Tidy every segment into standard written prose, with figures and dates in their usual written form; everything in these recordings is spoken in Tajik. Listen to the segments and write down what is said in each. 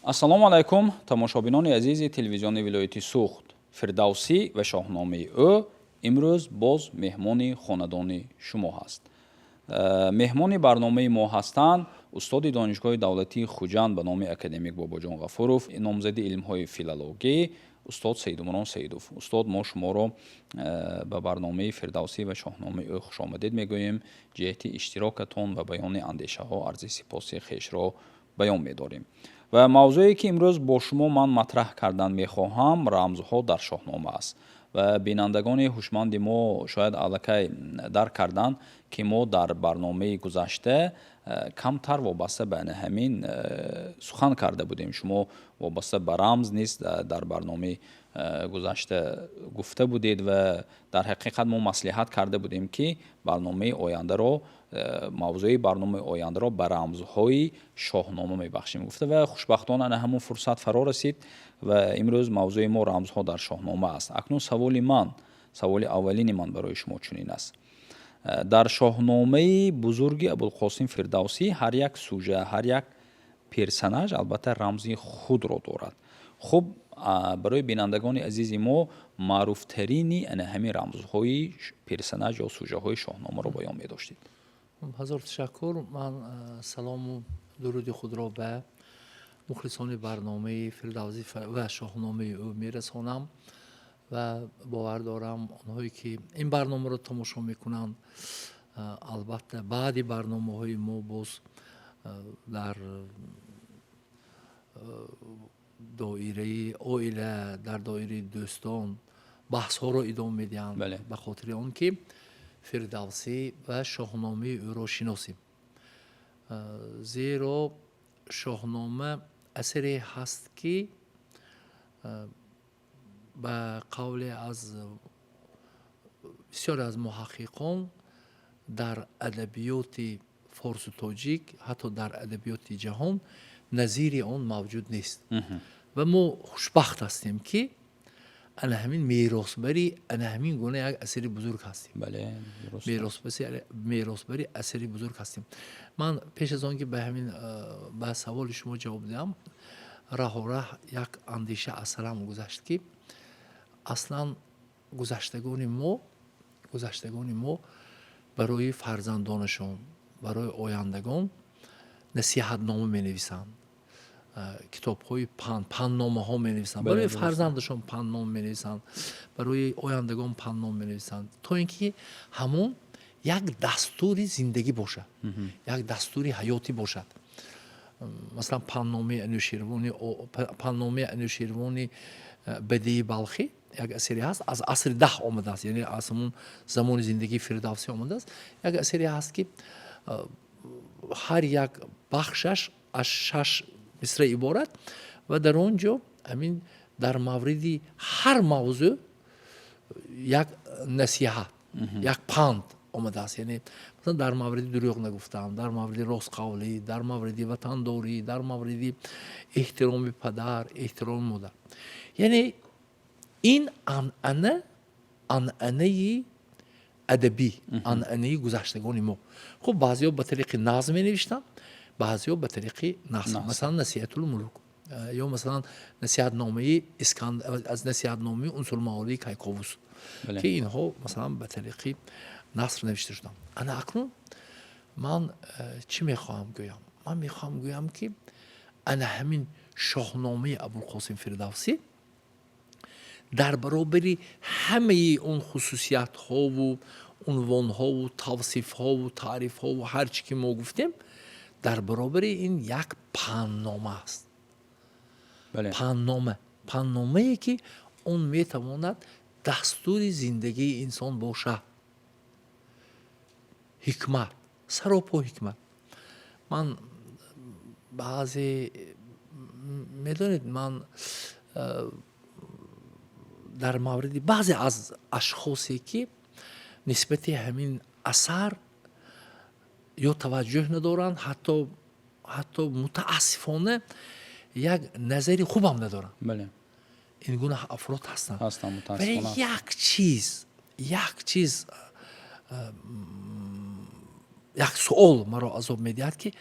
Ассалому алайкум, тамошобинони азизи телевизиони вилояти Суғд. Фирдавсӣ ва шоҳномаи ӯ имрӯз боз меҳмони хонадони шумо ҳаст. Меҳмони барномаи мо ҳастанд устоди Донишгоҳи давлатии Хуҷанд ба номи академик Бобоҷон Ғафуров, номзади илмҳои филологӣ, устод Саидумрон Саидов. Устод, мо шуморо ба барномаи «Фирдавсӣ ва шоҳномаи ӯ» хушомадед мегӯем. Ҷиҳати иштирокатон ва баёни андешаҳо арзи сипоси хешро баён медорем. Ва мавзӯе, ки имрӯз бо шумо ман матраҳ кардан мехоҳам, рамзҳо дар шоҳнома аст. Ва бинандагони ҳушманди мо шояд аллакай дарк карданд, ки мо дар барномаи гузашта камтар вобаста ба ҳамин сухан карда будем. Шумо вобаста ба рамз низ дар барномаи гузашта гуфта будед ва дар ҳақиқат мо маслиҳат карда будем, ки барномаи ояндаро, мавзӯи барномаи ояндаро ба рамзҳои шоҳнома мебахшем гуфта. Ва хушбахтона ана ҳамон фурсат фаро расид ва имрӯз мавзӯи мо рамзҳо дар шоҳнома аст. Акнун саволи ман, саволи аввалини ман барои шумо чунин аст: дар шоҳномаи бузурги Абулқосим Фирдавсӣ ҳар як сужа, ҳар як персонаж албатта рамзи худро дорад. Хуб, барои бинандагони азизи мо маъруфтарини ана ҳамин рамзҳои персонаж ё сужаҳои шоҳномаро баён медоштед. Ҳазор ташаккур. Ман салому дуруди худро ба мухлисони барномаи «Фирдавсӣ ва шоҳномаи ӯ» мерасонам ва бовар дорам, онҳое ки ин барномаро тамошо мекунанд, албатта баъди барномаҳои мо боз дар доираи оила, дар доираи дӯстон баҳсҳоро идома медиҳанд, ба хотири он ки Фирдавсӣ ва шоҳномаи ӯро шиносем, зеро шоҳнома асаре ҳаст, ки ба қавле аз бисёре аз муҳаққиқон дар адабиёти форсу тоҷик, ҳатто дар адабиёти ҷаҳон назири он мавҷуд нест. Ва мо хушбахт ҳастем, ки ана ҳамин меросбари ана ҳамин гуна як асари бузург ҳастем. Меросбари асари бузург ҳастем. Ман пеш аз он ки ба ҳамин ба саволи шумо ҷавоб диҳам, раҳораҳ як андеша аз сарам гузашт, ки аслан гузаштагони мо барои фарзандонашон, барои ояндагон насиҳатнома менависанд, китобҳои пандномаҳо менависанд, барои фарзандашон панднома менависанд, барои ояндагон панднома менависанд, то ин ки ҳамон як дастури зиндагӣ бошад, як дастури ҳаётӣ бошад. Масалан, пандномаи Анӯшервони Бадеи Балхӣ як асаре ҳаст, аз асри 10 омадааст, яъне аз ҳамун замони зиндагии Фирдавсӣ омадааст. Як асаре ҳаст, ки ҳар як бахшаш аз шаш мисра иборат ва дар он ҷо ҳамин дар мавриди ҳар мавзӯъ як насиҳат, як панд омадааст. Яъне, масалан, дар мавриди дурӯғ нагуфтан, дар мавриди ростқавлӣ, дар мавриди ватандорӣ, дар мавриди эҳтироми падар, эҳтироми модар. Яъне ин анъана, анъанаи адабӣ, анъанаи гузаштагони мо. Хуб, баъзеҳо ба тариқи назм менавиштанд, баъзеҳо ба тариқи наср. Масалан, Насиҳатулмулук ё масалан насиҳатномаи аз насиҳатномаи Унсулмаолии Кайковус, ки инҳо масалан ба тариқи наср навишта шуданд. Ана акнун ман чӣ мехоҳам гӯям? Ман мехоҳам гӯям, ки ана ҳамин шоҳномаи Абулқосим Фирдавсӣ дар баробари ҳамаи он хусусиятҳову унвонҳову тавсифҳову таърифҳову ҳар чӣ ки мо гуфтем, дар баробари ин як панднома аст. Панднома, пандномае, ки он метавонад дастури зиндагии инсон бошад. Ҳикмат, саропо ҳикмат. Ман баъзе, медонед, ман дар мавриди баъзе аз ашхосе, ки нисбати ҳамин асар ё таваҷҷӯҳ надоранд, ҳатто мутаассифона як назари хубам надоранд, ин гуна афрод ҳастанд, вале як чиз, як суол маро азоб медиҳад, ки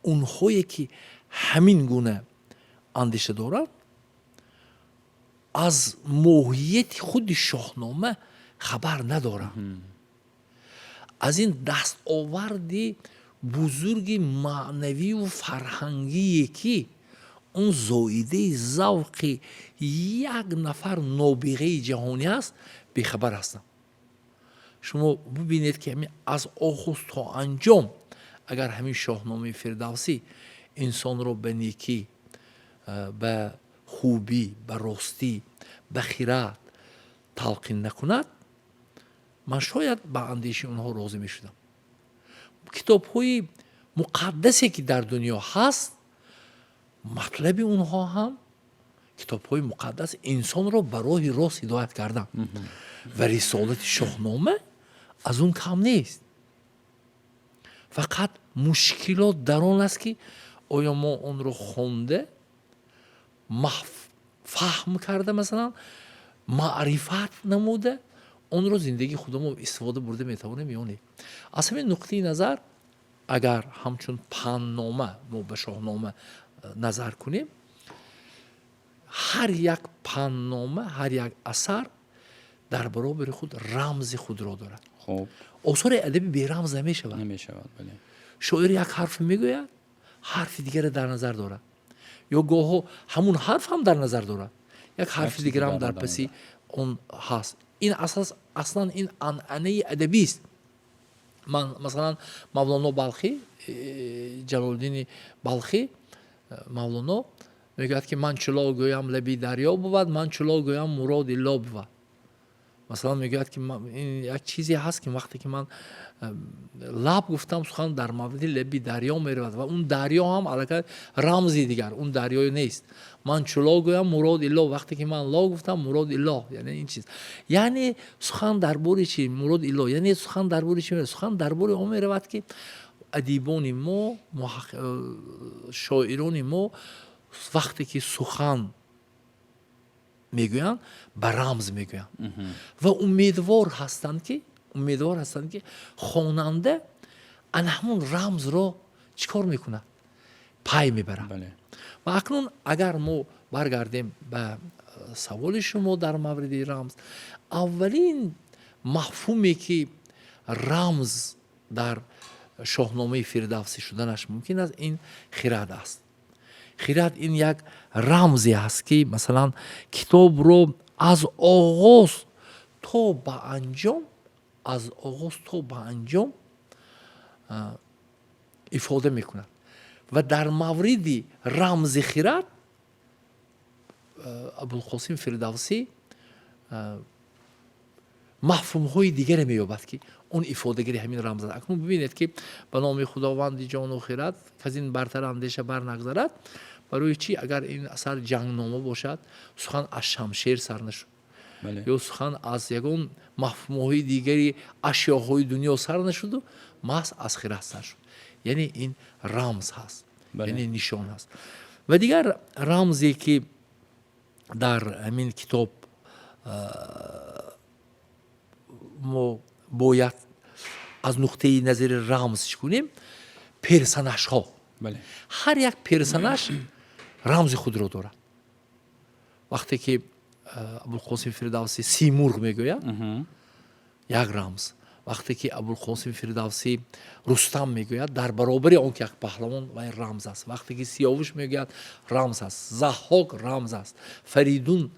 онҳое ки ҳамин гуна андеша доранд, аз моҳияти худи Шоҳнома хабар надоранд, аз ин дастоварди бузурги маънавию фарҳангие, ки он зоидаи завқи як нафар нобиғаи ҷаҳонӣ аст, бехабар ҳастанд. Шумо бубинед, ки ҳамин аз оғоз то анҷом, агар ҳамин Шоҳномаи Фирдавсӣ инсонро ба некӣ, ба хубӣ, ба ростӣ, ба хирад талқин накунад, ман шояд ба андешаи онҳо розӣ мешудам. Китобҳои муқаддасе, ки дар дунё ҳаст, матлаби онҳо ҳам, китобҳои муқаддас, инсонро ба роҳи рост ҳидоят кардан ва рисолати Шоҳнома аз он кам нест. Фақат мушкилот дар он аст, ки оё мо онро хонда, фаҳм карда, масалан, маърифат намуда, онро зиндагии худамон истифода бурда метавонем ё не. Аз ҳамин нуқтаи назар, агар ҳамчун панднома мо ба Шоҳнома назар кунем, ҳар як панднома, ҳар як асар дар баробари худ рамзи худро дорад. Осори адабӣ берамз намешавад. Намешавад, бале. Шоир як ҳарф мегӯяд, ҳарфи дигаре дар назар дорад, ё гоҳҳо ҳамун ҳарф ҳам дар назар дорад, як ҳарфи дигарам дар паси он ҳаст. Ин асас аслан ин анъанаи адабист. Ман, масалан, Мавлоно Балхӣ, Ҷалолиддини Балхӣ, Мавлоно мегӯяд, ки ман чуло гӯям, лаби дарё бувад, ман чуло гӯям, муроди ло бувад. Масалан, мегӯяд, ки як чизе ҳаст, ки вақте ки ман лаб гуфтам, сухан дар мавриди лаби дарё меравад ва он дарё ҳам аллакай рамзи дигар, он дарёе нест. Ман чуло гӯям, муроди ло, вақте ки ман ло гуфтам, муроди ло, яъне ин чиз, яъне сухан дар бори чи, муроди ло, яъне сухан дар бори чи меравад? Сухан дар бори он меравад, ки адибони мо, шоирони мо вақте ки сухан мегӯянд, ба рамз мегӯянд ва умедвор ҳастанд, ки хонанда ана ҳамун рамзро чӣ кор мекунад? Пай мебарад. Ва акнун агар мо баргардем ба саволи шумо дар мавриди рамз, аввалин мафҳуме, ки рамз дар Шоҳномаи Фирдавсӣ шуданаш мумкин аст, ин хирад аст. Хирад ин як рамзе аст, ки, масалан, китобро аз оғоз то ба анҷом, аз оғоз то ба анҷом ифода мекунад. Ва дар мавриди рамзи хирад Абулқосим Фирдавсӣ мафҳумҳои дигаре меёбад, ки он ифодагари ҳамин рамз аст. Акнун бибинед, ки ба номи Худованди ҷону хирад, каз ин бартар андеша бар нагзарад. Барои чӣ, агар ин асар ҷангнома бошад, сухан аз шамшер сар нашуд ё сухан аз ягон мафҳумҳои дигари ашёҳои дунё сар нашуду маҳз аз хирад сар шуд? Яъне ин рамз ҳаст, яъне нишон ҳаст. Ва дигар рамзе, ки дар ҳамин китоб мо бояд аз нуқтаи назари рамз чӣ кунем, персонажҳо. Ҳар як персонаж рамзи худро дорад. Вақте ки Абулқосим Фирдавсӣ Симурғ мегӯяд, як рамз. Вақте ки Абулқосим Фирдавсӣ Рустам мегӯяд, дар баробари он ки як паҳлавон, вай рамз аст. Вақте ки Сиёвуш мегӯяд, рамз аст. Заҳҳок рамз аст, Фаридун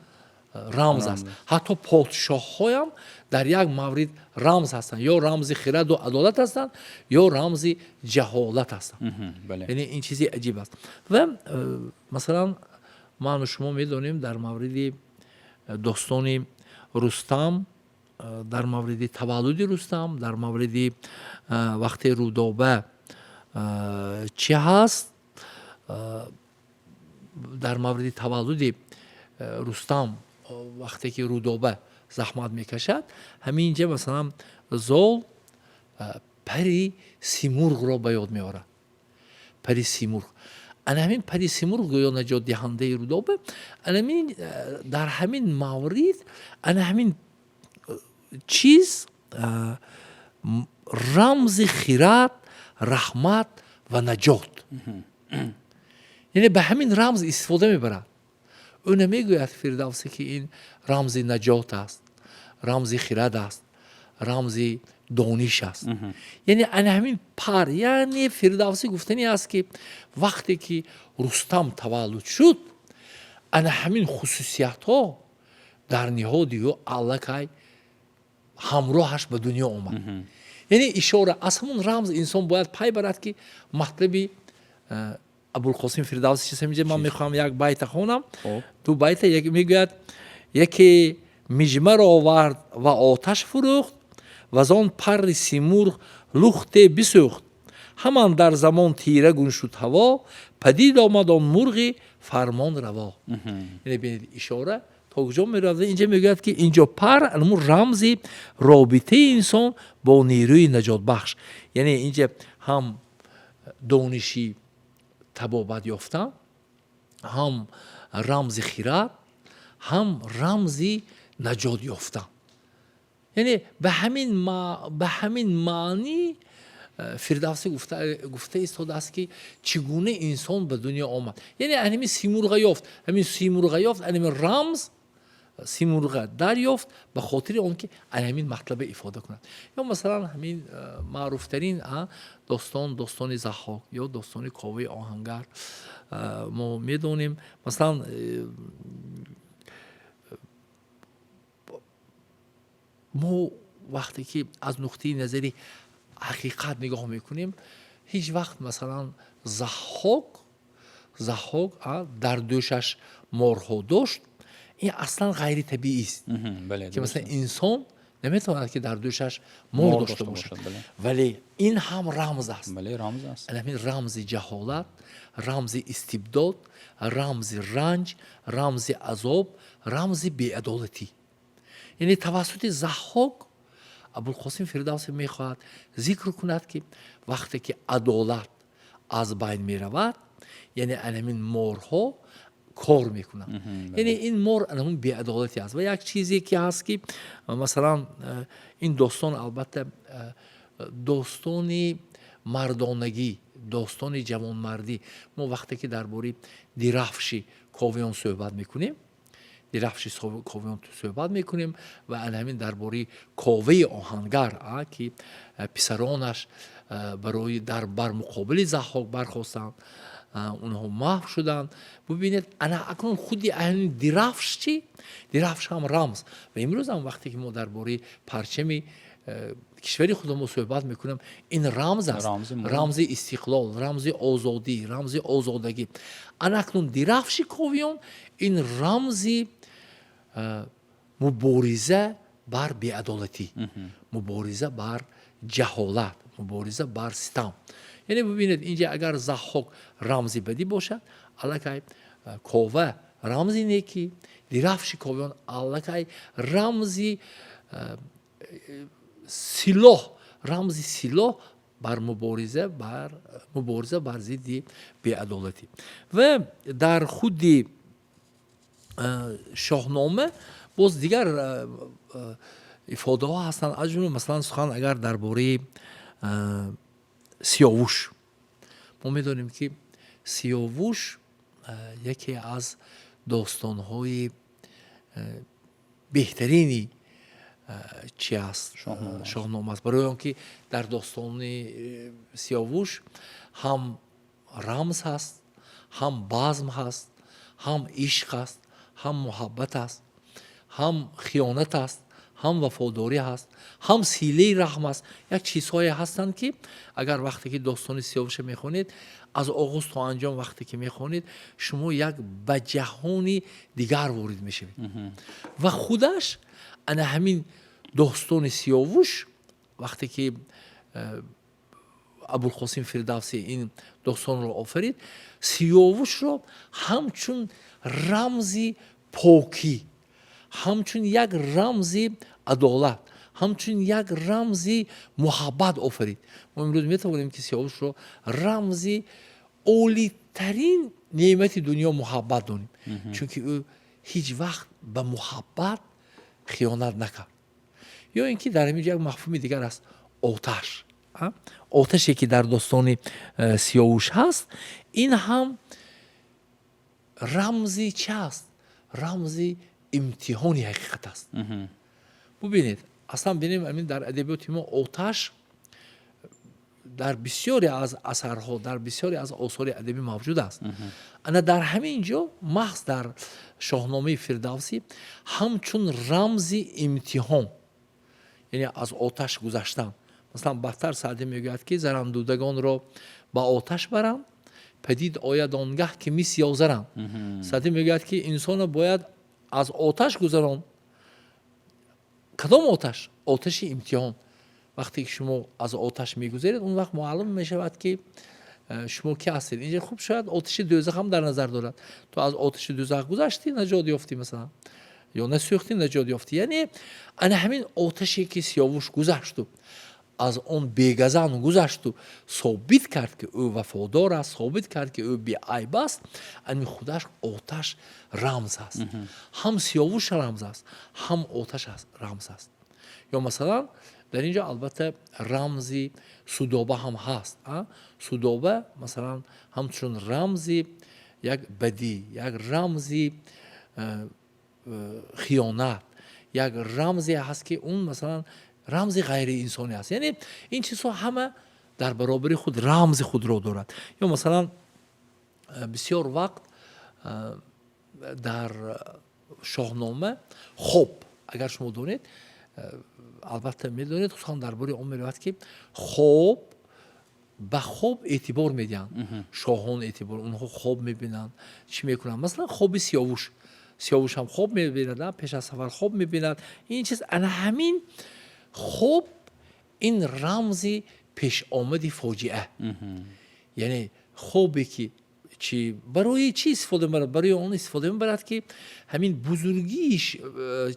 рамз аст. Ҳатто подшоҳҳоям дар як маврид рамз ҳастанд: ё рамзи хираду адолат ҳастанд, ё рамзи ҷаҳолат ҳастанд. Яъне ин чизи аҷиб аст. Ва масалан, ману шумо медонем, дар мавриди достони Рустам, дар мавриди таваллуди Рустам, дар мавриди вақте Рудоба чӣ ҳаст, дар мавриди таваллуди Рустам, вақте ки Рудоба заҳмат мекашад, ҳамин ҷа, масалан, Зол пари Симурғро ба ёд меорад. Пари Симурғ, ана ҳамин пари Симурғ гӯё наҷотдиҳандаи Рудоба. Анамин дар ҳамин маврид ана ҳамин чиз рамзи хирад, раҳмат ва наҷот. Яъне ба ҳамин рамз истифода мебарад. Ӯ намегӯяд, Фирдавсӣ, ки ин рамзи наҷот аст, рамзи хирад аст, рамзи дониш аст. Яъне ана ҳамин пар, яъне Фирдавсӣ гуфтанӣ аст, ки вақте ки Рустам таваллуд шуд, ана ҳамин хусусиятҳо дар ниҳоди ӯ аллакай ҳамроҳаш ба дунё омад. Яъне ишора аз ҳамон рамз инсон бояд пай барад, ки матлаби Абулқосим Фирдавсӣ чиз. Ҳаминҷа ман мехоҳам як байта хонам, ду байта. Мегӯяд: яке миҷмар овард ва оташ фурӯхт, ваз он парри Симурғ лухте бисӯхт. Ҳаман дар замон тира гун шуд ҳаво, падид омад он мурғи фармон раво. Яъне бинед, ишора то куҷо меравад. Инҷа мегӯяд, ки инҷо пар анму рамзи робитаи инсон бо нерӯи наҷотбахш. Яъне инҷа ҳам дониши табобат ёфтан, ҳам рамзи хирад, ҳам рамзи наҷот ёфтан. Яъне ба ҳамин маънӣ Фирдавсӣ гуфта истодааст, ки чӣ гуна инсон ба дунё омад. Яъне ҳамин Симурға ёфт, ҳамин Симурға ёфт, ҳамин рамз Симурға дарёфт ба хотири он ки ҳамин матлаба ифода кунад. Ё масалан, ҳамин маъруфтарин достон, достони Заҳҳок ё достони Коваи Оҳангар. Мо медонем, масалан, мо вақте ки аз нуқтаи назари ҳақиқат нигоҳ мекунем, ҳеҷ вақт, масалан, Заҳҳок дар дӯшаш морҳо дошт, ин аслан ғайритабиист, ки масалан инсон наметавонад, ки дар дӯшаш мор дошта бошад. Вале ин ҳам рамз аст. Ҳамин рамзи ҷаҳолат, рамзи истибдод, рамзи ранҷ, рамзи азоб, рамзи беадолатӣ. Яъне тавассути Заҳҳок Абулқосим Фирдавсӣ мехоҳад зикр кунад, ки вақте ки адолат аз байн меравад, яъне анамин морҳо кор мекунанд. Яъне ин мор анамун беадолатӣ аст. Ва як чизе ки ҳаст, ки масалан ин достон, албатта, достони мардонагӣ, достони ҷавонмардӣ. Мо вақте ки дар бораи дирафши Ковиён суҳбат мекунем, дирафши Ковиён суҳбат мекунем ва ана ҳамин дар бораи Коваи Оҳангар, ки писаронаш барои дар бар муқобили Заҳҳок бархостанд, онҳо маҳв шуданд. Бубинед, ана акнун худи ҳамин дирафш чӣ? Дирафш ҳам рамз. Ва имрӯз ҳам вақте ки мо дар бораи парчами кишвари худамон суҳбат мекунем, ин рамз аст, рамзи истиқлол, рамзи озодӣ, рамзи озодагӣ. Ана акнун дирафши Ковиён ин рамзи мубориза бар беадолатӣ, мубориза бар ҷаҳолат, мубориза бар ситам. Яъне бубинед, инҷа агар Заҳҳок рамзи бадӣ бошад, аллакай Кова рамзи некӣ, дирафши Ковиён аллакай рамзи силоҳ, рамзи силоҳ бар мубориза бар зидди беадолатӣ. Ва дар худи Шоҳнома боз дигар ифодаҳо ҳастанд. Аз ҷумла, масалан, сухан агар дар бораи Сиёвуш, мо медонем, ки Сиёвуш яке аз достонҳои беҳтарини чи аст? Шоҳнома аст. Барои он ки дар достони Сиёвуш ҳам рамз ҳаст, ҳам базм ҳаст, ҳам ишқ аст, ҳам муҳаббат аст, ҳам хиёнат аст, ҳам вафодорӣ ҳаст, ҳам силаи раҳм аст. Як чизҳое ҳастанд, ки агар вақте ки достони Сиёвуша мехонед, аз оғоз то анҷом вақте ки мехонед, шумо як ба ҷаҳони дигар ворид мешавед. Ва худаш ана ҳамин достони Сиёвуш, вақте ки Абулқосим Фирдавсӣ ин достонро офарид, Сиёвушро ҳамчун рамзи покӣ, ҳамчун як рамзи адолат, ҳамчун як рамзи муҳаббат офарид. Мо имрӯз метавонем, ки Сиёвушро рамзи олитарин неъмати дунё, муҳаббат донем, чунки ӯ ҳеҷ вақт ба муҳаббат хиёнат накард. Ё ин ки дар ҳамин ҷо як мафҳуми дигар аст: оташ. Оташе ки дар достони Сиёвуш ҳаст, ин ҳам Рамзи чи аст? Рамзи имтиҳони ҳақиқат аст. Бубинед, аслан бинем, амин дар адабиёти мо оташ дар бисёре аз асарҳо, дар бисёре аз осори адабӣ мавҷуд аст. Ана дар ҳамин ҷо, маҳз дар Шоҳномаи Фирдавсӣ, ҳамчун рамзи имтиҳон, яъне аз оташ гузаштан. Масалан, бадтар Саъдӣ мегӯяд, ки зарандудагонро ба оташ баранд, падид ояд он гаҳ, ки мис ёзаранд. Саъдӣ мегӯяд, ки инсонро бояд аз оташ гузарон. Кадом оташ? Оташи имтиҳон. Вақте ки шумо аз оташ мегузаред, он вақт маълум мешавад, ки шумо ки ҳастед. Инҷа хуб, шояд оташи дӯзах ҳам дар назар дорад. Ту аз оташи дӯзах гузаштӣ, наҷот ёфтӣ, масалан, ё насӯхтӣ, наҷот ёфтӣ. Яъне ана ҳамин оташе, ки Сиёвуш гузашту аз он бегазан гузашту собит кард, ки ӯ вафодор аст, собит кард, ки ӯ беайб аст, ани худаш оташ рамз аст. Ҳам Сиёвуш рамз аст, ҳам оташ рамз аст. Ё масалан, дар ин ҷо албатта рамзи Судоба ҳам ҳаст. Судоба, масалан, ҳамчун рамзи як бадӣ, як рамзи хиёнат, як рамзе ҳаст, ки он, масалан, рамзи ғайриинсонӣ аст. Яъне ин чизҳо ҳама дар баробари худ рамзи худро дорад. Ё масалан, бисёр вақт дар Шоҳнома хоб, агар шумо донед, албатта медонед, хусусан дар бораи он меравад, ки хоб, ба хоб эътибор медиҳанд шоҳон, эътибор, онҳо хоб мебинанд, чӣ мекунанд. Масалан, хоби Сиёвуш. Сиёвуш ҳам хоб мебинад, пеш аз сафар хоб мебинад. Ин чиз, ана ҳамин хоб, ин рамзи пешомади фоҷиа. Яъне хобе ки чи, барои чӣ истифода мебарад? Барои он истифода мебарад, ки ҳамин бузургии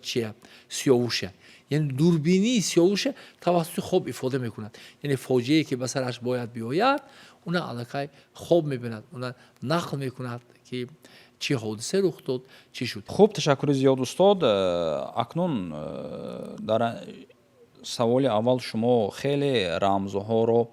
чия, Сиёвуша, яъне дурбинии Сиёвуша тавассути хоб ифода мекунад. Яъне фоҷиае, ки ба сараш бояд биёяд, уна аллакай хоб мебинад, уна нақл мекунад, ки чӣ ҳодиса рух дод, чӣ шуд. Хуб, ташаккури зиёд, устод. Акнун дар саволи аввал шумо хеле рамзҳоро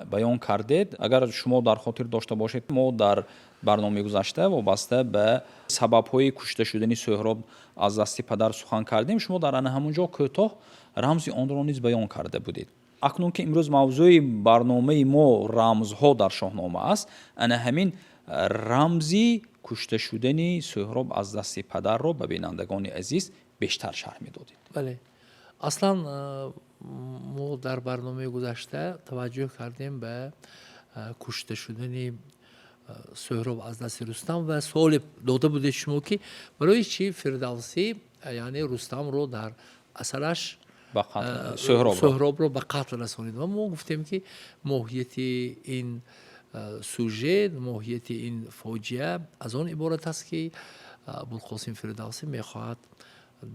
баён кардед. Агар шумо дар хотир дошта бошед, мо дар барномаи гузашта вобаста ба сабабҳои кушта шудани Сӯҳроб аз дасти падар сухан кардем. Шумо дар ана ҳамон ҷо кӯтоҳ рамзи онро низ баён карда будед. Акнун ки имрӯз мавзӯи барномаи мо рамзҳо дар Шоҳнома аст, ана ҳамин рамзи кушта шудани Сӯҳроб аз дасти падарро ба бинандагони азиз бештар шарҳ медодед. Бале, аслан мо дар барномаи гузашта таваҷҷӯҳ кардем ба кушта шудани Сӯҳроб аз дасти Рустам ва суоле дода будед шумо, ки барои чӣ Фирдавсӣ, яъне, Рустамро дар асараш Сӯҳробро ба қатл расонид. Ва мо гуфтем, ки моҳияти ин сюжет, моҳияти ин фоҷиа аз он иборат аст, ки Абулқосим Фирдавсӣ мехоҳад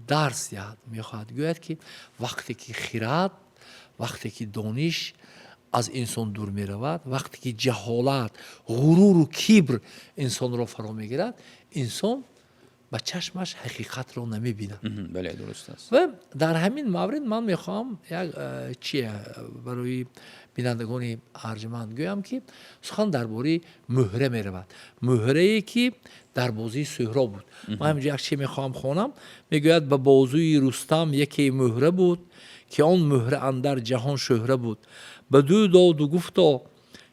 дарс диҳад, мехоҳад гӯяд, ки вақте ки хирад, вақте ки дониш аз инсон дур меравад, вақте ки ҷаҳолат, ғуруру кибр инсонро фаро мегирад, инсон ба чашмаш ҳақиқатро намебинад. Бале, дуруст аст. Ва дар ҳамин маврид ман мехоҳам як чи барои бинандагони арҷманд гӯям, ки сухан дар бораи муҳра меравад, муҳрае, ки дар бозии Сӯҳроб буд. Ман ҳаминҷо як чи мехоҳам хонам. Мегӯяд: «Ба бозуи Рустам яке муҳра буд, ки он муҳра андар ҷаҳон шӯҳра буд. Ба дӯ доду гуфто,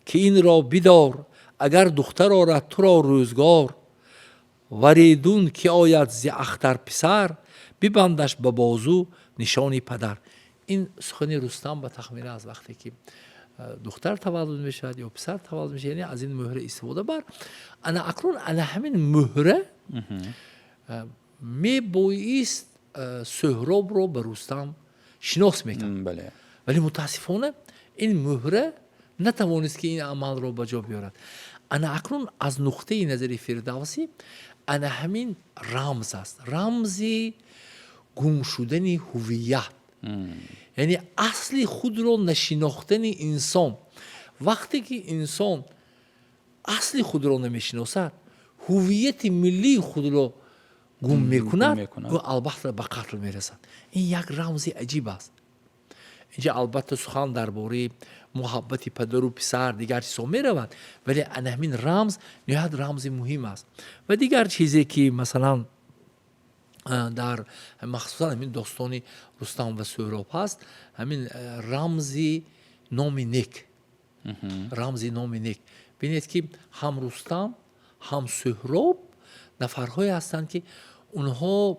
ки инро бидор, агар духтар орад туро рӯзгор. Варидун ки ояд зи ахтар писар, бибандаш ба бозу нишони падар». Ин сухани Рустам ба тахмина аст. Вақте ки духтар таваллуд мешавад ё писар таваллуд мешавад, яъне аз ин муҳра истифода бар. Ана акнун ана ҳамин муҳра мебоист Сӯҳробро ба Рустам шинос мекард, вале мутаассифона ин муҳра натавонист, ки ин амалро ба ҷо биёрад. Ана акнун аз нуқтаи назари Фирдавсӣ ана ҳамин рамз аст, рамзи гум шудани ҳувият, яъне асли худро нашинохтани инсон. Вақте ки инсон асли худро намешиносад, ҳувияти миллии худро гум мекунад, ӯ албатта ба қатл мерасад. Ин як рамзи аҷиб аст. Инҷа албатта сухан дар бораи Муҳаббати падару писар, дигар чизҳо меравад, вале ана ҳамин рамз ниҳоят рамзи муҳим аст. Ва дигар чизе, ки масалан, дар махсусан ҳамин достони Рустам ва Суҳроб ҳаст, ҳамин рамзи номи нек, рамзи номи нек. Бинед, ки ҳам Рустам, ҳам Суҳроб нафарҳое ҳастанд, ки онҳо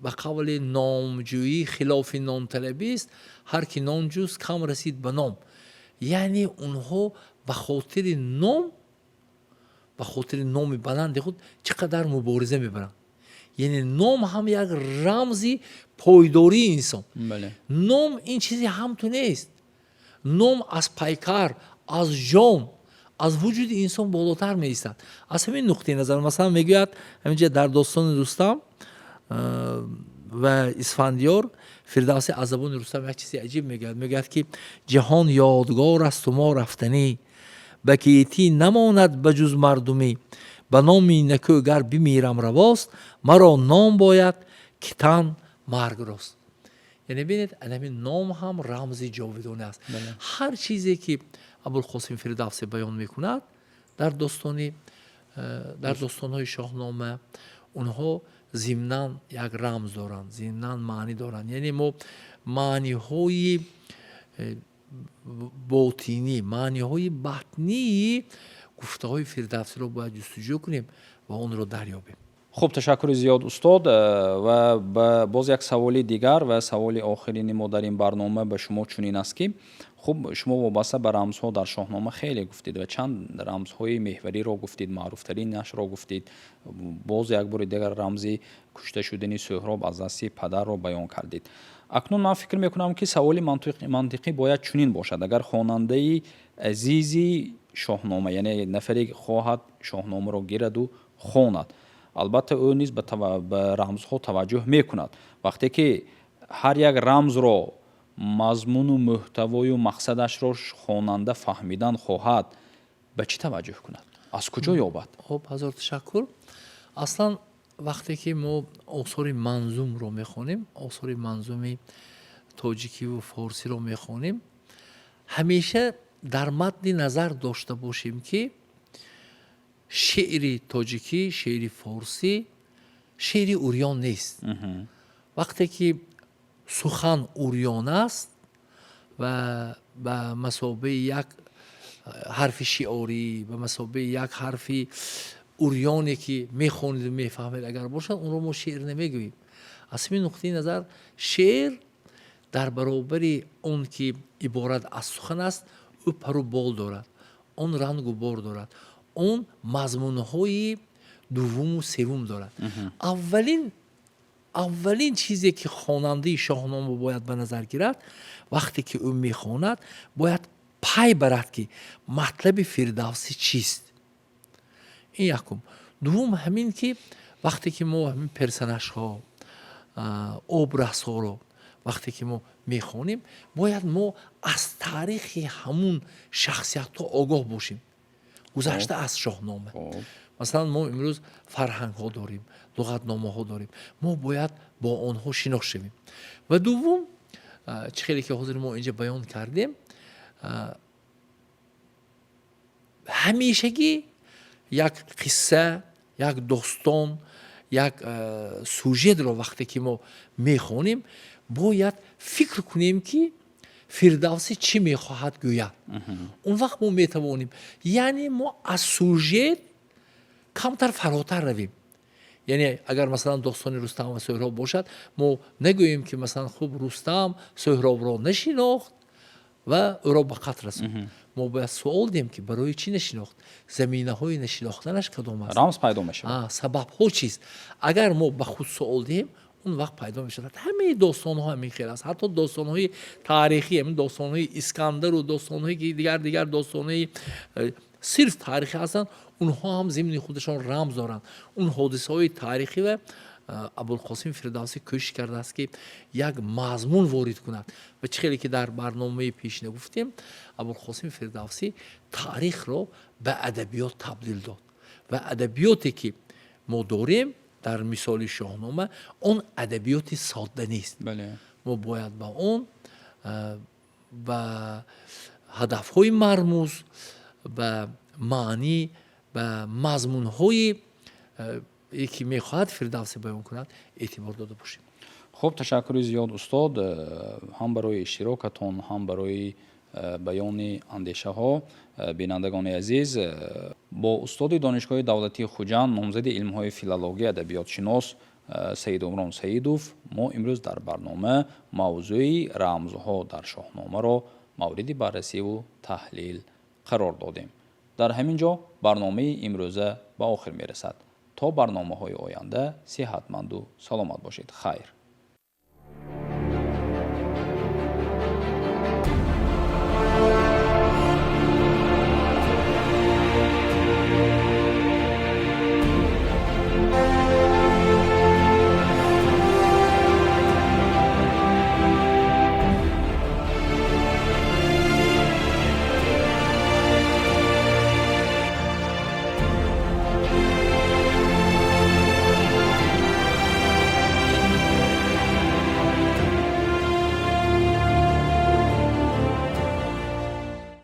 ба қавли номҷӯӣ хилофи номталабист, ҳар ки ном ҷуст, кам расид ба ном. Яъне онҳо ба хотири ном, ба хотири номи баланди худ чӣ қадар мубориза мебаранд. Яъне ном ҳам як рамзи пойдории инсон. Ном ин чизе ҳамту нест. Ном аз пайкар, аз ҷон, аз вуҷуди инсон болотар меистад. Аз ҳамин нуқтаи назар, масалан, мегӯяд ҳаминҷа дар достони Рустам ва Исфандиёр, Фирдавсӣ аз забони Рустам як чизи аҷиб мегӯяд. Мегӯяд, ки ҷаҳон ёдгор асту мо рафтанӣ, ба кетӣ намонад ба ҷуз мардумӣ, ба номи накӯ гар бимирам равост, маро ном бояд, ки тан марг рост. Яъне бинед, ҳамин ном ҳам рамзи ҷовидона аст. Ҳар чизе ки Абулқосим Фирдавсӣ баён мекунад дар достонҳои Шоҳнома, онҳо зимнан як рамз доранд, зимнан маънӣ доранд. Яъне мо маъниҳои ботинӣ, маъниҳои батнии гуфтаҳои Фирдавсиро бояд ҷустуҷӯ кунем ва онро дарёбем. Хуб, ташаккури зиёд, устод. Ва боз як саволи дигар ва саволи охирини мо дар ин барнома ба шумо чунин аст, ки хуб, шумо вобаста ба рамзҳо дар Шоҳнома хеле гуфтед ва чанд рамзҳои меҳвариро гуфтед, маъруфтаринашро гуфтед. Боз як бори дигар рамзи кушта шудани Сӯҳроб аз дасти падарро баён кардед. Акнун ман фикр мекунам, ки саволи мантиқӣ бояд чунин бошад: агар хонандаи азизи Шоҳнома, яъне нафаре хоҳад Шоҳномаро гираду хонад, албатта, ӯ низ ба рамзҳо таваҷҷӯҳ мекунад. Вақте ки ҳар як рамзро, мазмуну мӯҳтавою мақсадашро хонанда фаҳмидан хоҳад, ба чӣ таваҷҷӯҳ кунад, аз куҷо ёбад? Хуб, ҳазор ташаккур. Аслан вақте ки мо осори манзумро мехонем, осори манзуми тоҷикиву форсиро мехонем, ҳамеша дар мадди назар дошта бошем, ки шеъри тоҷикӣ, шеъри форсӣ шеъри урён нест. Вақте ки сухан урён аст ва ба масобаи як ҳарфи шиорӣ, ба масобаи як ҳарфи урёне, ки мехонеду мефаҳмед, агар бошад, онро мо шеър намегӯем. Аз ҳамин нуқтаи назар, шеър дар баробари он ки иборат аз сухан аст, ӯ пару бол дорад, он рангу бор дорад, он мазмунҳои дуввуму севум дорад. Аввалин чизе ки хонандаи Шоҳнома бояд ба назар гирад, вақте ки ӯ мехонад, бояд пай барад, ки матлаби Фирдавсӣ чист. Ин якум. Дуввум ҳамин ки вақте ки мо ҳамин персонажҳо, образҳоро вақте ки мо мехонем, бояд мо аз таърихи ҳамун шахсиятҳо огоҳ бошем, гузашта аз Шоҳнома. Масалан, мо имрӯз фарҳангҳо дорем, луғатномаҳо дорем, мо бояд бо онҳо шинос шавем. Ва дуввум, чӣ хеле ки ҳозир мо инҷа баён кардем, ҳамешагӣ як қисса, як достон, як сюжетро вақте ки мо мехонем, бояд фикр кунем, ки Фирдавсӣ чӣ мехоҳад гӯяд. Он вақт мо метавонем, яъне мо аз сюжет камтар фаротар равем. Яъне агар, масалан, достони Рустам ва Суҳроб бошад, мо нагӯем, ки, масалан, хуб, Рустам Суҳробро нашинохт ва ӯро ба қатл расонд. Мо бояд суол диҳем, ки барои чӣ нашинохт, заминаҳои нашинохтанаш кадом аст. Рамз пайдо мешавад. Сабабҳо чист. Агар мо ба худ суол диҳем, он вақт пайдо мешавад. Ҳамаи достонҳо ҳамин хел аст, ҳатто достонҳои таърихӣ, ҳамин достонҳои Искандару достонҳое ки дигар достонҳои сирф таърихӣ ҳастанд, онҳо ҳам зимни худашон рамз доранд. Он ҳодисаҳои таърихӣ ва Абулқосим Фирдавсӣ кӯшиш кардааст, ки як мазмун ворид кунад. Ва чӣ хеле ки дар барномаи пешина гуфтем, Абулқосим Фирдавсӣ таърихро ба адабиёт табдил дод ва адабиёте ки мо дорем дар мисоли Шоҳнома, он адабиёти содда нест. Мо бояд ба он ба Ҳадафҳои мармуз, ба маънӣ, ба мазмунҳои ки мехоҳад Фирдавсӣ баён кунад, эътибор дода бошем. Хуб, ташаккури зиёд, устод, ҳам барои иштирокатон, ҳам барои баёни андешаҳо. Бинандагони азиз, бо устоди Донишгоҳи давлатии Хуҷанд, номзади илмҳои филологӣ, адабиётшинос Саидумрон Саидов мо имрӯз дар барнома мавзӯи рамзҳо дар Шоҳномаро мавриди баррасиву таҳлил қарор додем. Дар ҳамин ҷо барномаи имрӯза ба охир мерасад. То барномаҳои оянда сиҳатманду саломат бошед. Хайр.